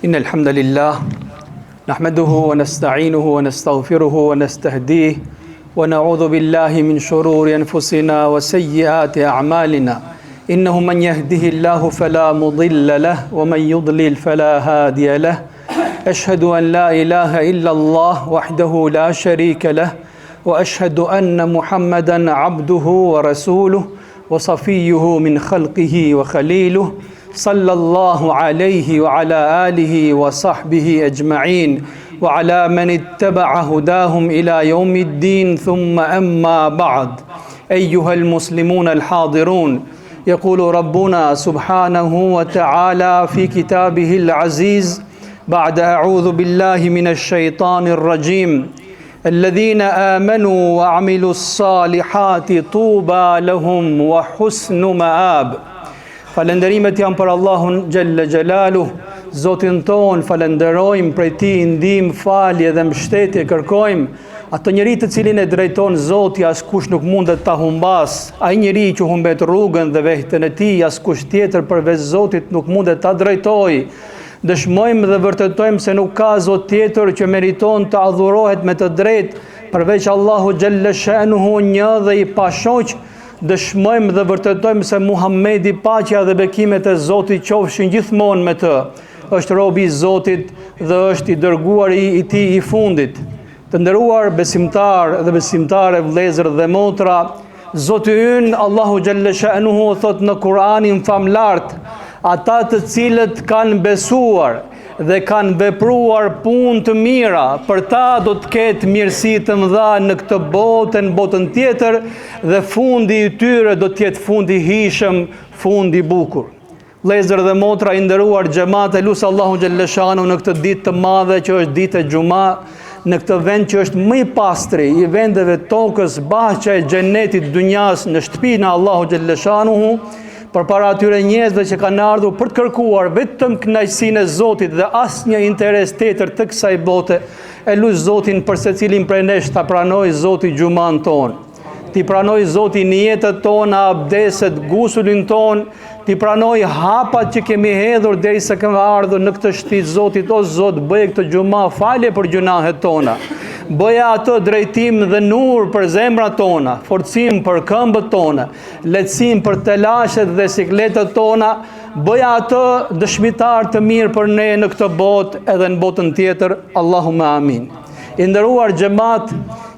إن الحمد لله نحمده ونستعينه ونستغفره ونستهديه ونعوذ بالله من شرور أنفسنا وسيئات أعمالنا إنه من يهده الله فلا مضل له ومن يضلل فلا هادي له أشهد أن لا إله إلا الله وحده لا شريك له وأشهد أن محمدا عبده ورسوله وصفيه من خلقه وخليله صلى الله عليه وعلى آله وصحبه أجمعين وعلى من اتبع هداهم إلى يوم الدين ثم أما بعد أيها المسلمون الحاضرون يقول ربنا سبحانه وتعالى في كتابه العزيز بعد أعوذ بالله من الشيطان الرجيم الذين آمنوا وعملوا الصالحات طوبى لهم وحسن مآب Falënderimet janë për Allahun Xhelle Xhelaluhu, Zotin tonë falënderojmë prej tij ndihmë, falje dhe mbështetje kërkojmë. Atë njeri të cilin e drejton Zoti, askush nuk mundet ta humbasë. Ai njeri që humbet rrugën dhe vehten e tij, askush tjetër përveç Zotit nuk mundet ta drejtojë. Dëshmojmë dhe vërtetojmë se nuk ka Zot tjetër që meriton të adhurohet me të drejtë përveç Allahu Xhelle Shanuhu një dhe i pashoq. Dëshmojmë dhe vërtetojmë se Muhammedi paqja dhe bekimet e Zotit qofshin gjithmonë me të. Është robi i Zotit dhe është i dërguari i tij i fundit. Të nderuar besimtarë dhe besimtare, vëllezër dhe motra, Zoti ynë Allahu Xhelle Shanuhu thotë në Kur'anin famëlartë, ata të cilët kanë besuar dhe kanë vepruar punë të mira, për ta do të ketë mirësi të mëdha në këtë botë e në botën tjetër dhe fundi i tyre do të jetë fund i hijshëm, fund i bukur. Vëllezër dhe motra i nderuar xhemat, e lus Allahun Xhelle Shanuhu në këtë ditë të madhe që është ditë e xhuma, në këtë vend që është më i pastri i vendeve tokës, bahçe e xhenetit dynjas në shtëpinë e Allahut Xhelle Shanuhu, përpara atyre njerëzve që kanë ardhur për të kërkuar vetëm kënaqësinë e Zotit dhe asnjë interes tjetër të kësaj bote, e lus Zotin për secilin prej nesh ta pranojë Zoti xhumanë tonë. T'i pranojë Zoti nijetet tona, abdeset, gusulin tonë, t'i pranojë hapat që kemi hedhur derisa kemi ardhur në këtë shtëpi të Zotit, o Zot, bëje këtë xhuma falje për gjynahet tona. Bëje atë drejtim dhe nur për zemrat tona, forcim për këmbët tona, lehtësim për telashet dhe sikletet tona, bëje atë dëshmitar të mirë për ne në këtë botë edhe në botën tjetër. Allahumma amin. I nderuar xhemat,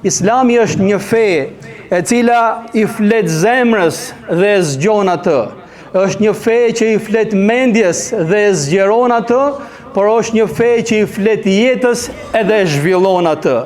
Islami është një fe e cila i flet zemrës dhe e zgjon atë. Është një fe që i flet mendjes dhe e zgjeron atë, por është një fe që i flet jetës edhe e zhvillon atë.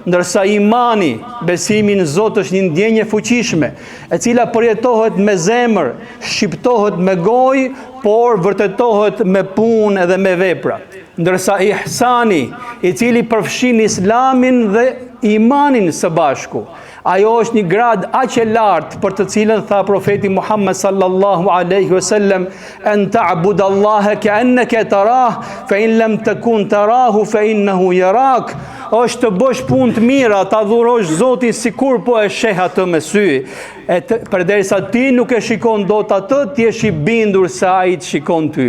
Ndërsa imani, besimi në Zot është një ndjenjë e fuqishme, e cila përjetohet me zemër, shqiptohet me gojë, por vërtetohet me punë edhe me vepra. Ndërsa ihsani, i cili përfshin islamin dhe imanin së bashku, ajo është një gradë aq e lartë për të cilën tha profeti Muhammed sallallahu alaihi wasallam en ta'bud Allaha ka'annaka tarah fa in lam takun tarahu fa innahu yarak është të bësh punë të mira, ta adhurosh Zotin sikur po e sheh atë me sy. E të, përderisa ti nuk e shikon dot atë, ti je i bindur se ai të shikon ty.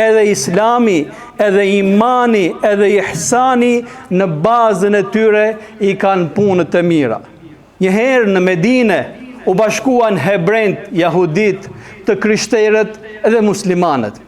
Edhe Islami, edhe imani, edhe ihsani në bazën e tyre i kanë punët e mira. Një herë në Medine u bashkuan hebrenjtë, jahuditë, të krishterët dhe muslimanët.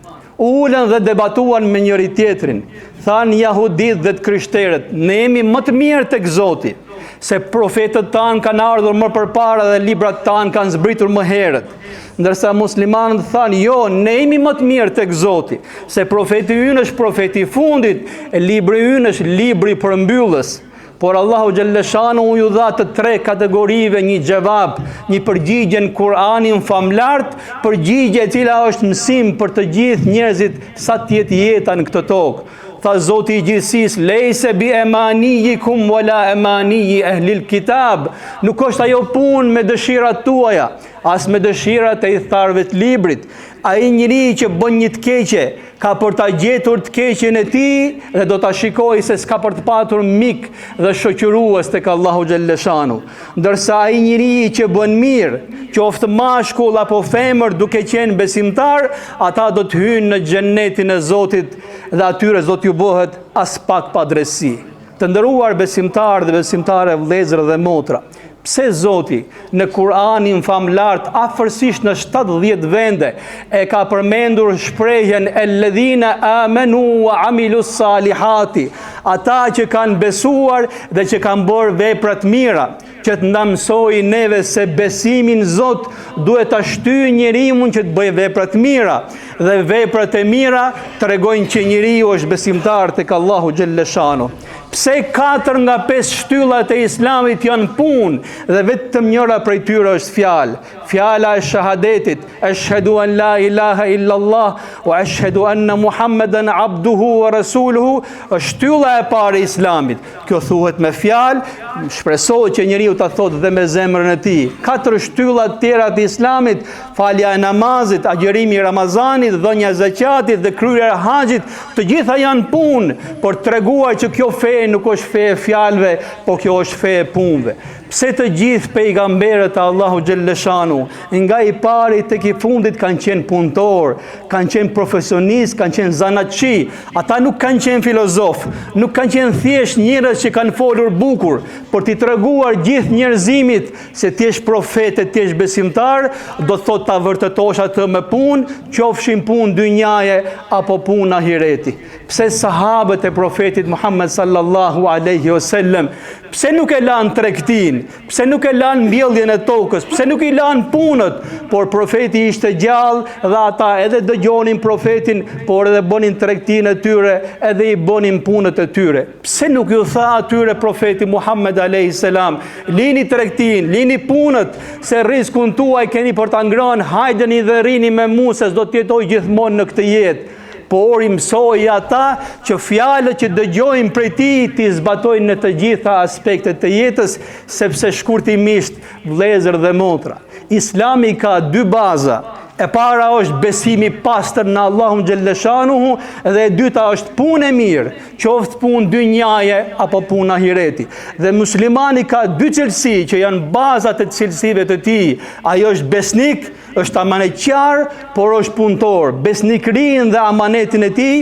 U ulën dhe debatuan me njëri-tjetrin. Thanë jahuditë dhe të krishterët, ne jemi më të mirë tek Zoti, se profetët tanë kanë ardhur më përpara dhe librat tanë kanë zbritur më herët. Ndërsa muslimanët thanë, jo, ne jemi më të mirë tek Zoti, se profeti ynë është profeti i fundit, e libri ynë është libri përmbyllës. Por Allahu xhelleshanuhu ju dha të tre kategorive një xhevap, një përgjigje në Kur'anin famëlartë, përgjigje e cila është mësim për të gjithë njerëzit sa të jetë jeta në këtë tokë. Tha Zoti i gjithësisë, lejse bi emanijikum wala emaniji ehlil kitab. Nuk është ajo punë me dëshirat tuaja, as me dëshirat e ithtarëve të librit. Ai njeri që bën një të keqe, ka për ta gjetur të keqen e tij dhe do ta shikojë se s'ka për të patur mik dhe shoqërues tek Allahu xhelleshanuhu. Ndërsa ai njeri që bën mirë, qoftë mashkull apo femër duke qenë besimtar, ata do të hyjnë në xhennetin e Zotit dhe atyre s'do t'ju bëhet aspak padrejtësi. Të nderuar besimtarë dhe besimtare, vëllezër dhe motra, pse Zoti në Kur'anin famëlartë afërsisht në 70 vende e ka përmendur shprehjen elledhina amenu wa amilu salihati, ata që kanë besuar dhe që kanë bërë vepra të mira, që të na mësojë neve se besimi në Zot duhet ta shtyjë njeriun që të bëjë vepra të mira dhe veprat e mira tregojnë që njeriu është besimtar tek Allahu xhelleshanuhu. Pse katër nga pesë shtyllat e Islamit janë punë dhe vetëm njëra prej tyre është fjalë? Fjala e shahadetit, eshhedu en la ilaha illa Allah wa eshhedu anna Muhammeden abduhu wa rasuluhu, është shtylla e parë e Islamit. Kjo thuhet me fjalë, shpresohet që njeriu ta thotë dhe me zemrën e tij. Katër shtylla të tjera të Islamit, falja e namazit, agjërimi i Ramazanit, dhënia e zakatit dhe kryerja e haxhit, të gjitha janë punë për të treguar që kjo fe nuk është fe e fjalëve, por kjo është fe e punëve. Pse të gjithë pejgamberët e Allahut xhelleshanuhu, nga i pari tek i fundit kanë qenë punëtorë, kanë qenë profesionistë, kanë qenë zanatçi, ata nuk kanë qenë filozofë, nuk kanë qenë thjesht njerëz që kanë folur bukur, për t'i treguar gjithë njerëzimit se të jesh profet e të jesh besimtar, do të thotë ta vërtetosh atë me punë, qofshin punë dynjaje apo punë ahireti. Pse sahabët e profetit Muhammed sallallahu alaihi wasallam, pse nuk e lanë tregtinë, pse nuk e lanë mbjelljen e tokës, pse nuk i lanë punët, por profeti ishte gjallë dhe ata edhe dëgjonin profetin, por edhe bënin tregtinë e tyre, edhe i bënin punët e tyre. Pse nuk ju tha atyre profeti Muhammed alaihi salam, lini tregtinë, lini punët, se rriskun tuaj keni për ta ngrënë, hajdeni dhe rrini me mua se s'do të jetoj gjithmonë në këtë jetë. Por i mësoi ata që fjalët që dëgjojnë prej tij t'i zbatojnë në të gjitha aspektet e jetës, sepse shkurtimisht vëllezër dhe motra, Islami ka dy baza. E para është besimi i pastër në Allahun xhelleshanuhu dhe e dyta është punë e mirë, qoftë punë dynjaje apo punë ahireti. Dhe muslimani ka dy cilësi që janë bazat e cilësive të tij. Ai është besnik Është amanetqar, por është punëtor. Besnikërinë dhe amanetin e tij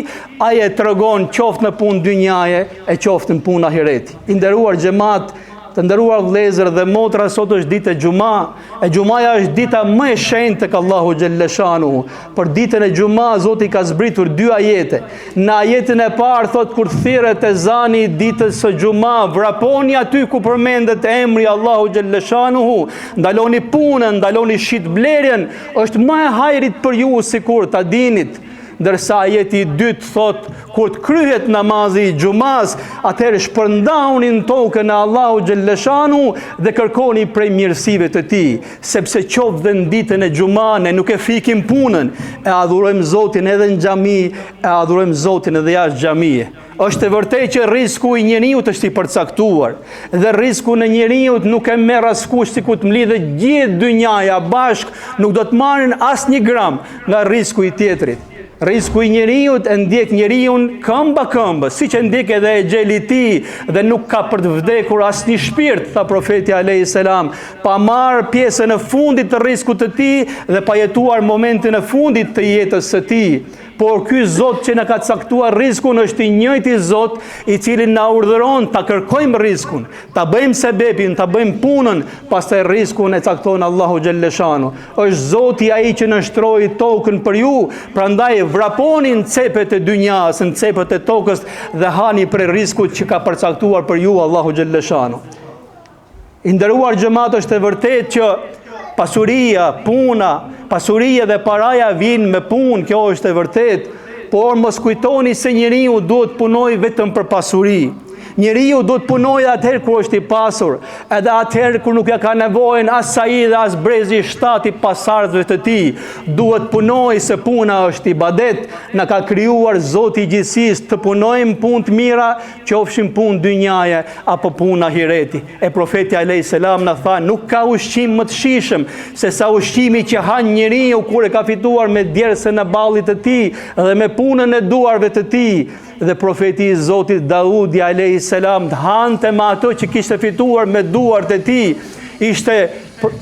ai e tregon qoftë në punë dynjaje e qoftë në punë ahireti. I nderuar xhemat, të nderuar vëllezër dhe motra, sot është ditë e xhuma. E xhumaja është dita më e shenjtë tek Allahu xhelleshanuhu. Për ditën e xhuma Zoti ka zbritur dy ajete. Në ajetin e parë thotë kur thirret ezani i ditës së xhuma, vraponi aty ku përmendet emri Allahu xhelleshanuhu. Ndaloni punën, ndaloni shitblerjen, është më e hajrit për ju sikur ta dinit. Ndërsa ajeti i dytë thotë kur të kryhet namazi i xhumas, atëherë shpërndahuni në tokën e Allahu xhelleshanuhu dhe kërkoni prej mirësive të tij, sepse qoftë dhe në ditën e xhuma ne nuk e fikim punën, e adhurojmë Zotin edhe në xhami, e adhurojmë Zotin edhe jashtë xhamie. Është e vërtetë që rrisku i njeriut është i përcaktuar dhe rriskun e njeriut nuk e merr askush sikur të mblidhet gjithë dynjaja bashkë, nuk do të marrin asnjë gram nga rrisku i tjetrit. Rrisku i njeriut e ndjek njeriun këmba këmbës, siç e ndjek edhe exheli i tij dhe nuk ka për të vdekur asnjë shpirt, tha profeti alayhis salam, pa marrë pjesën e fundit të rriskut të tij dhe pa jetuar momentin e fundit të jetës së tij. Por ky Zot që na ka caktuar rriskun është i njëjti Zot i cili na urdhëron ta kërkojmë rriskun, ta bëjmë sebepin, ta bëjmë punën, pastaj rriskun e cakton Allahu xhelleshanu. Është Zoti ai që nënshtroi tokën për ju, prandaj vraponi në cepet e dynjasë, në cepet e tokës dhe hani prej rriskut që ka përcaktuar për ju Allahu xhelleshanu. I nderuar xhemat është e vërtetë që pasuria, puna, pasuria dhe paraja vijnë me punë, kjo është e vërtetë, por mos kujtoni se njeriu duhet të punojë vetëm për pasuri. Njeriu duhet të punojë atëherë kur është i pasur, edhe atëherë kur nuk ja ka nevojën as ai dhe as brezi i shtatë i pasardhësve të tij. Duhet të punojë se puna është ibadet. Na ka krijuar Zoti i gjithësisë të punojmë punë të mira, qofshin punë dynjaje apo punë ahireti. E profeti alayhis salam na tha, nuk ka ushqim më të shijshëm se sa ushqimi që han njeriu kur e ka fituar me djersën e ballit të tij dhe me punën e duarve të tij. Dhe profeti i Zotit Daudi alayhis salam hante me ato që kishte fituar me duart e tij. Ishte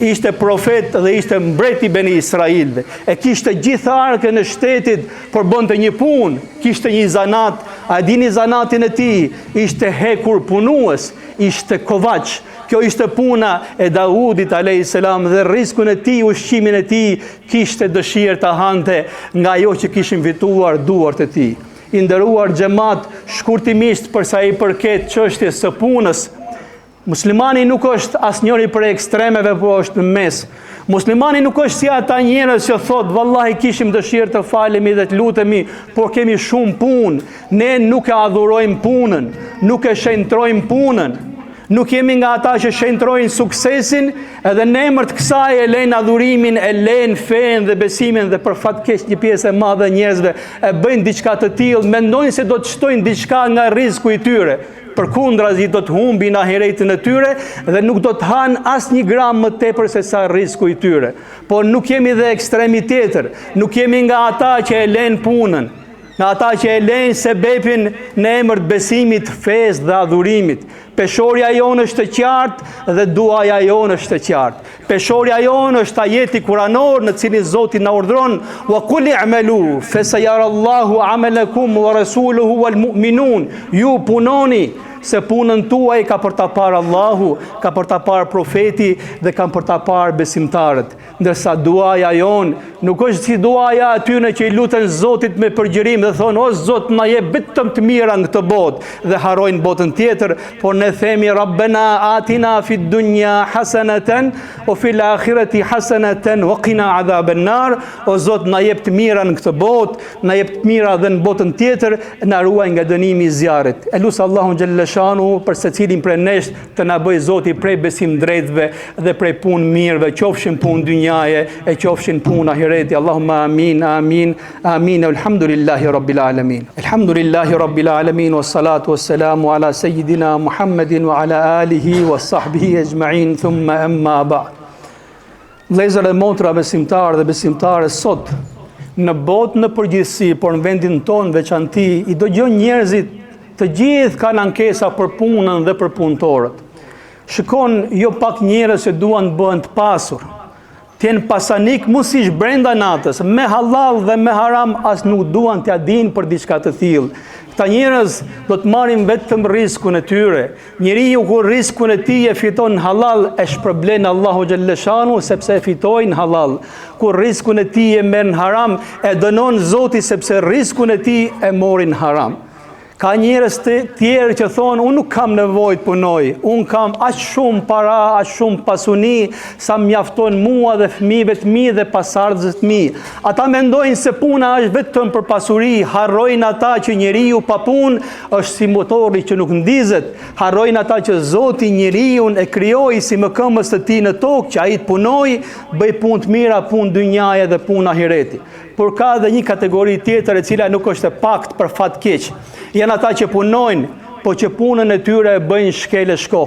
ishte profet dhe ishte mbret i Beni Israilëve. E kishte gjithë arkën e shtetit, por bënte një punë, kishte një zanat. A e dini zanatin e tij? Ishte hekur punues, ishte kovaç. Kjo ishte puna e Daudit alayhis salam dhe rriskun e tij, ushqimin e tij kishte dëshirë ta hante nga ajo që kishin fituar duart e tij. I nderuar xhemat, shkurtimisht për sa i përket çështjes së punës, muslimani nuk është asnjëri prej ekstremeve, po është në mes. Muslimani nuk është si ata njerëz që thotë, vallahi kishim dëshirë të falemi dhe të lutemi, por kemi shumë punë. Ne nuk e adhurojmë punën, nuk e shenjtrojmë punën. Nuk jemi nga ata që shenjtrojnë suksesin edhe në emër të kësaj e lejnë adhurimin, e lejnë fenë dhe besimin dhe për fat keq një pjesë e madhe e njerëzve e bëjnë diçka të tillë, mendojnë se do të shtojnë diçka nga rrizku i tyre. Përkundrazi do të humbin ahiretin e tyre dhe nuk do të hanë asnjë gram më tepër se sa rrizku i tyre. Por nuk jemi dhe ekstremi tjetër, nuk jemi nga ata që e lejnë punën, Nga ata që e lejnë sebepin në emër të besimit, fesë dhe adhurimit. Peshorja jonë është e qartë dhe duaja jonë është e qartë. Peshorja jonë është ajeti kuranor në cilin Zoti na urdhëron: "Wa kul i'malu fa sayara Allahu 'amalakum wa rasuluhu wal mu'minun." Ju punoni se punën tuaj ka për ta parë Allahu, ka për ta parë profeti dhe kanë për ta parë besimtarët. Ndërsa duaja jonë nuk është si duaja e atyre që i luten Zotit me përgjërim dhe thonë o Zot na jep vetëm të mira në këtë botë dhe harrojnë botën tjetër, por ne themi Rabbena atina fid dunya hasanatan wa fil akhirati hasanatan wa qina adhaban nar. O Zot na jep të mira në këtë botë, na jep të mira dhe në botën tjetër, na ruaj nga dënimi i zjarrit. E lus Allahun xhelleshanuhu për secilin prej nesh Të na bëjë Zoti prej besimdrejtëve dhe prej punëmirëve, qofshin punë dynjaje e qofshin punë ahireti. Allahumma amin, amin, amin. Alhamdulillahi rabbil alamin. Alhamdulillahi rabbil alamin wassalatu wassalamu ala sayyidina Muhammedin wa ala alihi wa sahbihi ejma'in thumma amma ba'd. Vëllezër dhe motra besimtarë dhe besimtare sot në botë në përgjithësi, por në vendin tonë në veçanti, i dëgjon njerëzit të gjithë kanë ankesa për punën dhe për punëtorët. Shikon jo pak njerëz që duan të bëhen të pasur, të jenë pasanik mundësisht brenda natës, me hallall dhe me haram as nuk duan t'ia dinë për diçka të tillë. Këta njerëz do të marrin vetëm riskun e tyre, Njeriu kur riskun e tij e fiton hallall e shpërblen Allahu xhelleshanuhu sepse e fitoi në hallall. Kur riskun e tij e merr në haram e dënon Zoti sepse riskun e tij e mori në haram. Ka njerëz të tjerë që thonë unë nuk kam nevojë të punoj, unë kam aq shumë para, aq shumë pasuni sa mjafton mua dhe fëmijëve të mi dhe pasardhësve të mi. Ata mendojnë se puna është vetëm për pasuri, harrojnë ata që njeriu pa punë është si motori që nuk ndizet. Harrojnë ata që Zoti njeriun e krijoi si mëkëmbës të tij në tokë, që ai të punojë, bëjë punë të mira, punë dynjaje dhe punë ahireti. Por ka edhe një kategori tjetër e cila nuk është e paktë për fat keq. Janë ata që punojnë, po që punën e tyre e bëjnë shkel e shko.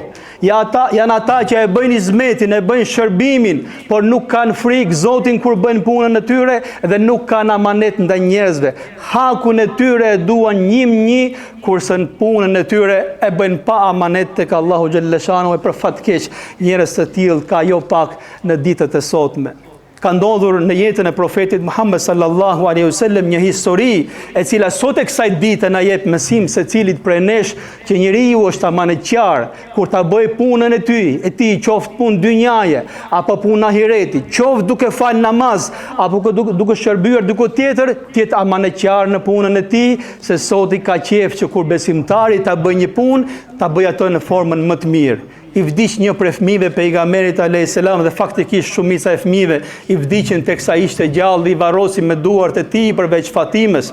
Ja ata, janë ata që e bëjnë izmetin, e bëjnë shërbimin, por nuk kanë frikë Zotin kur bëjnë punën e tyre dhe nuk kanë amanet ndaj njerëzve. Hakun e tyre e duan një më një, kurse në punën e tyre e bëjnë pa amanet tek Allahu xhelleshanuhu e për fat keq, njerëz të tillë ka jo pak në ditët e sotme. Ka ndodhur në jetën e profetit Muhammed sallallahu alaihi wasallam një histori e cila sot e kësaj dite na jep mësim secilit prej nesh që njeriu është amanetqar kur ta bëjë punën e tij, e tij qoftë punë dynjaje apo punë ahireti, qoftë duke fal namaz apo duke, duke shërbyer diku tjetër, të jetë amanetqar në punën e tij, se Zoti ka qejf që kur besimtari ta bëjë një punë, ta bëjë atë në formën më të mirë. I vdiq një prej fëmijëve pejgamberit alayhis salam dhe faktikisht shumica e fëmijëve i vdiqën teksa ishte gjallë dhe i varrosi me duart e tij përveç Fatimës.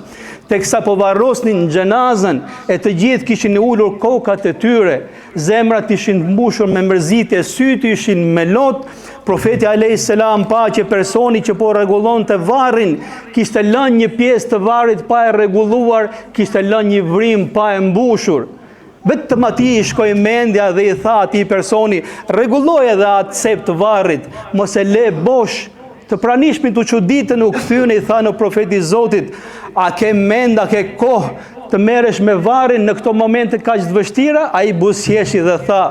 Teksa po varrosnin xhenazën e të gjithë kishin ulur kokat e tyre, zemrat ishin mbushur me mërzitje, sytë ishin me lot, profeti alayhis salam pa që personi që po rregullonte varrin kishte lënë një pjesë të varrit pa e rregulluar, kishte lënë një vrimë pa e mbushur. Vetëm atij i shkoi mendja dhe i tha atij personi, rregulloje edhe atë cep të varrit, mos e le bosh. Të pranishmit u çuditën, u kthyen e i thanë o profeti i Zotit, a ke mend, a ke kohë të merresh me varrin në këto momente kaq të vështira? Ai buzëqeshi dhe tha,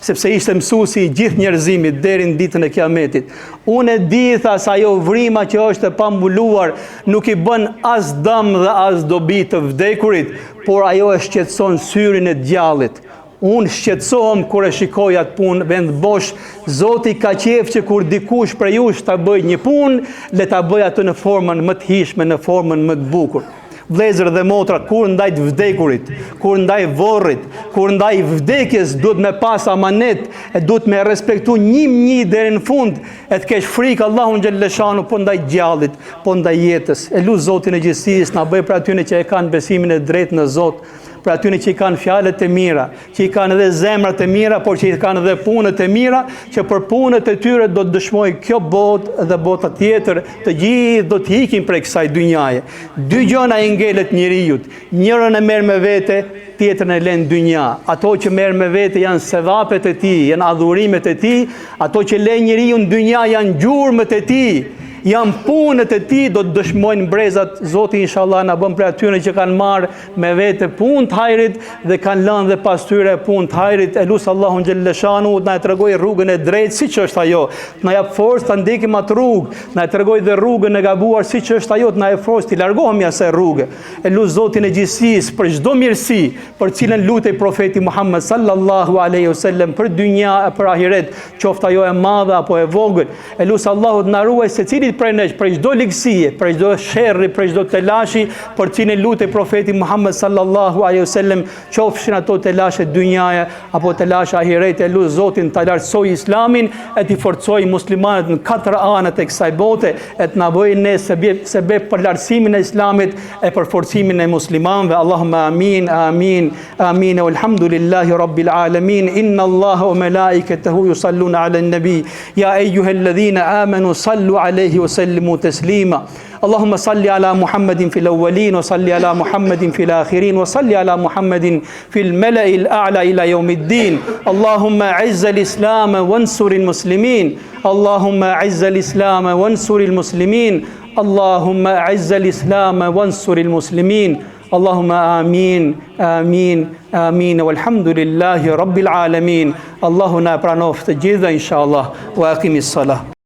sepse ishte mësuesi i gjithë njerëzimit deri në ditën e Kiametit. Unë e di, tha, se ajo vrima që është e pambuluar nuk i bën as dëm dhe as dobi të vdekurit, por ajo e shqetëson syrin e djallit. Unë shqetësohem kur e shikoj atë punë vend bosh. Zoti ka qejf që kur dikush prej jush ta bëjë një punë, le ta bëjë atë në formën më të hijshme, në formën më të bukur. Vëllezër dhe motra, kur ndaj të vdekurit, kur ndaj vorrit, kur ndaj vdekjes duhet me pas amanet, e duhet me respektu një një deri në fund, e të kesh frikë Allahun xhelleshanuhu, po ndaj gjallit, po ndaj jetës. E lus Zotin e gjithësisë, na bëjë prej atyne që e kanë besimin e drejtë në Zot, prej atyne që i kanë fjalët e mira, që i kanë edhe zemrat e mira, por që i kanë edhe punët e mira, që për punët e tyre do të dëshmojë kjo botë dhe bota tjetër, të gjithë do të ikin prej kësaj dynjaje. Dy gjëna i ngelet njeriut, njërën e merr me vete, tjetrën e len n'dynja. Ato që merr me vete janë sevapet e tij, janë adhurimet e tij, ato që le njeriu në dynja janë gjurmët e tij. Janë punët e tij, do të dëshmojnë brezat, Zoti inshallah na bën prej atyre që kanë marrë me vete punë të hajrit dhe kanë lënë dhe pas tyre punë të hajrit. E lus Allahun xhelleshanuhu të na e tregojë rrugën e drejtë siç është ajo, të na jap forcë ta ndjekim atë rrugë, të na e tregojë dhe rrugën e gabuar siç është ajo, të na jap forcë t'i largohemi asaj rruge. E lus Zotin e gjithësisë për çdo mirësi për cilën lutej profeti Muhammed sallallahu alaihi wasallam për dynja e për ahiret, qoftë ajo e madhe apo e vogël. E lus Allahun të na ruaj secilit prej nesh, prej çdo ligësie, prej çdo sherri, prej çdo telashi, për cilin lutej profeti Muhammed sallallahu alaihi wasallam, qofshin ato telashe dynjaje apo telashe ahireti, e lus Zotin ta lartësojë Islamin e t'i forcojë muslimanët në katër anët e kësaj bote e të na bëjë ne sebep, sebep për lartësimin e Islamit e për forcimin e muslimanëve. Allahumma amin, amin. Amin walhamdulillahi rabbil alamin inna Allaha wa malaikatahu yusalluna ala an-nabi ya ayyuhalladhina amanu sallu alayhi wa sallimu taslima اللهم صل على محمد في الأولين وصل على محمد في الآخرين وصل على محمد في الملأ الأعلى إلى يوم الدين اللهم أعز الإسلام وانصر المسلمين اللهم أعز الإسلام وانصر المسلمين اللهم أعز الإسلام وانصر المسلمين Allahumma amin, amin, amin, walhamdulillahi rabbil alamin. Allahu na e pranoftë të gjithëve inshallah. Wa aqimis salah.